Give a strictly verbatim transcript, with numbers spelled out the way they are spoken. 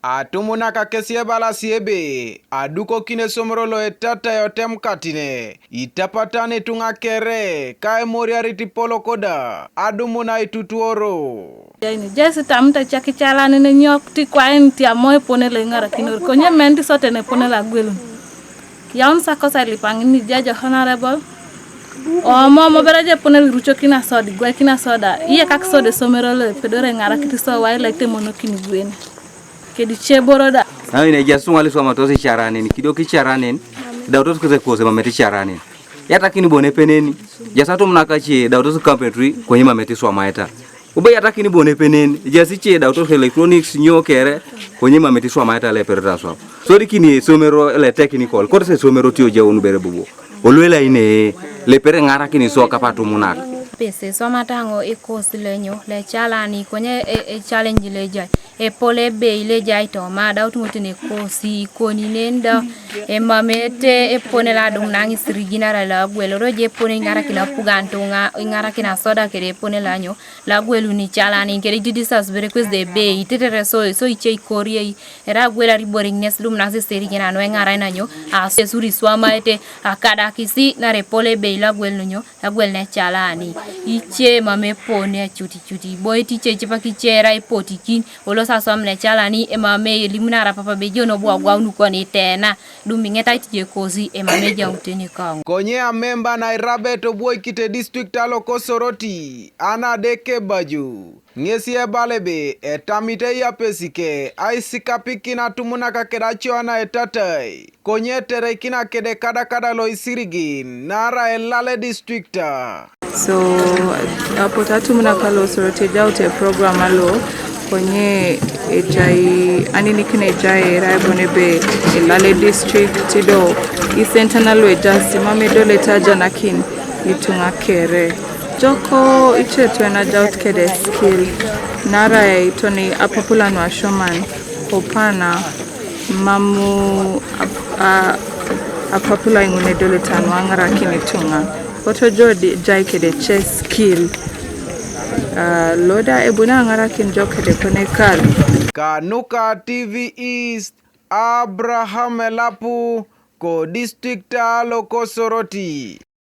Atumunak kesi ebalasi ebe adukokini esomero lo etatai otem katine, itapatan ituŋa kere ka emoriarit ipolok da adumun aitutuoro. Jesi tamut ecak icalanin enyok ti kwain ti amo epone lo iŋarakinor, konye men ti soten epone lo agwelun. Kiyaun sakosa ilipaŋin ni judge honorable. Omo mobera je pone lirucokin asodi gwekin asoda iye kak soda esomero lo epedore ŋarakit so wailek temonokin gwene. Kedi ceboro da. Naŋin ejaas tuŋa liswamatos icaranin kidiok icaranin, idautos kese kose mamete icaranin. Yatakin bon epeneni, ejaas atum nakace idautos kampetri konye mamete iswamaeta. Uba yatakin bon epenen ejaas ice idautos electronics nyo kere, konye mamete iswamaeta leperot aswam. Sodikini esomero ele technical kotes esomero tio jaun bere bobo. Oluela ine lepere ŋarakin iso kapatumunak. Pese somata ŋo ekosi lenyo lecalani konye e, e challenge lejai epole bei lejai toma da utumoten ekosi ikoninen da emamete epone ladum naŋ isirigin ara lagwel oro je epone iŋarakin apugan tuŋa iŋarakin asoda kede epone lanyo lagweluni calanin kede ididisas bere kwes de bei itetere so so ice ikoriei. Era agwel aribore ŋines lum nas eserigen anu eŋarai nanyo asu esuri iswamaete akadakisi nare pole bei lagwel nunyo lagwel necalani. Ice mam epone acuticut iboit ice icipak ice era ipotikin olos aswam necalani emam elimun ara papa bejo nobu agwau nukon itena dum iŋetait je kosi emam ejautene kaŋo. Konye amemba nairabet obwoikite district alo Kosoroti, Anade Kebaju, ŋesi ebala ebe etamit eyapesi ke aisikapikin atumunak keda acoana etatai, konye etereikin akede kadakada lo isirigin naarai elale distrikta. So apotu atumunak alo Soroti ejaut eprogram alo konye ejai aninikin ejai erai bon ebe elale district ido isentana lu ejaas mam edolete ajanakin ituŋa kere. Joko ice tuena jaut kede skill naarai toni apapula nu asioman opana mamu apapula iŋun edolete anu aŋarakin ituŋa kotojo jai kede ce skill loda ebuni aŋarakin jo kede konekal. Kanuka TV East, Abraham Elapu, ko district alo Kosoroti.